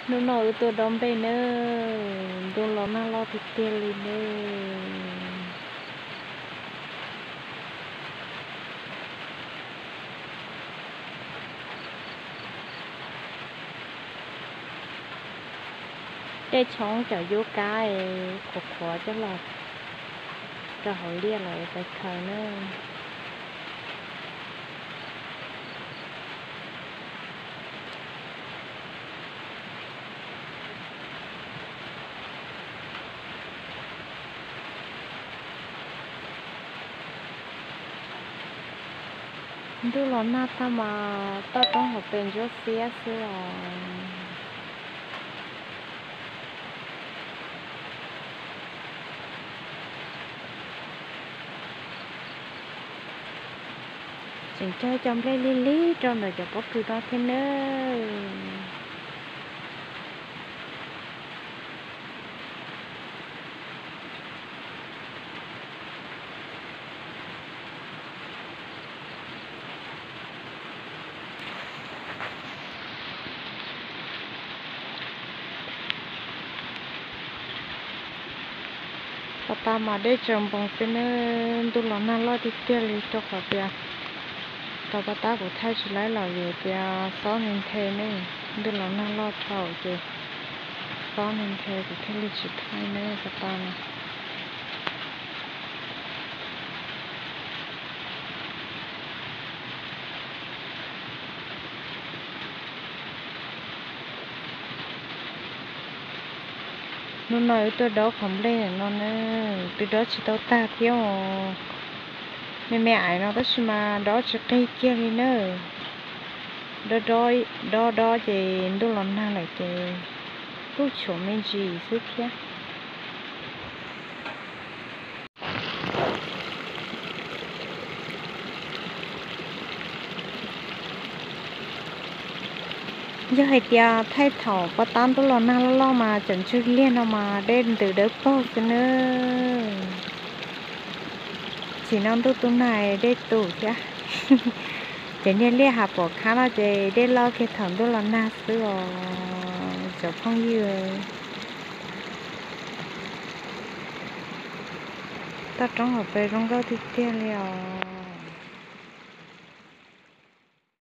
Hnub no wb tuaj dob nplej nawb, ntuj los nag loj tiag tiag li nawb. Dej tshoob cov yub kab qhuav qhuav coj los rau hauv liaj los pais khaws nawb. Ntuj los nag tag mas toj roob hauv pes ntsuab xiab xwb os. Tseem cog cov nplej lig lig rau ntawm cov pob kws no thiab nawb. Paj tab mas dej tsaws npoos xwb nawb, ntuj los nag loj tiag tiag li rau qhov tias tau paj tab kuv thaij tsis laib los vim tias xob nthe nthe ne, ntuj los nag loj dhau ces xob nthe nthe kuv thiaj li tsis thaij ne paj tab no. Hnub no wb tuaj dob qhov nplej no na, twb dob tsis tau tag thiab os. Me me aiv no tab sis mas dob tsis qig kiag li na. Dob dob ces ntuj los nag lawm ces kuj tshuav me ntsis xwb thiab. Yog hais tias thaij thaum paj tab ntuj los nag loj loj mas cov ntswg liag no mas dej ntws dawb paug xwb nawb. Tsim no ntuj tu nag dej tus thiab. Ces niag liaj hav pom khab no ces dej loj kiag thaum ntuj los nag xwb os cov phooj ywg. Toj roob hauv pes zoo nkauj tiag tiag li os.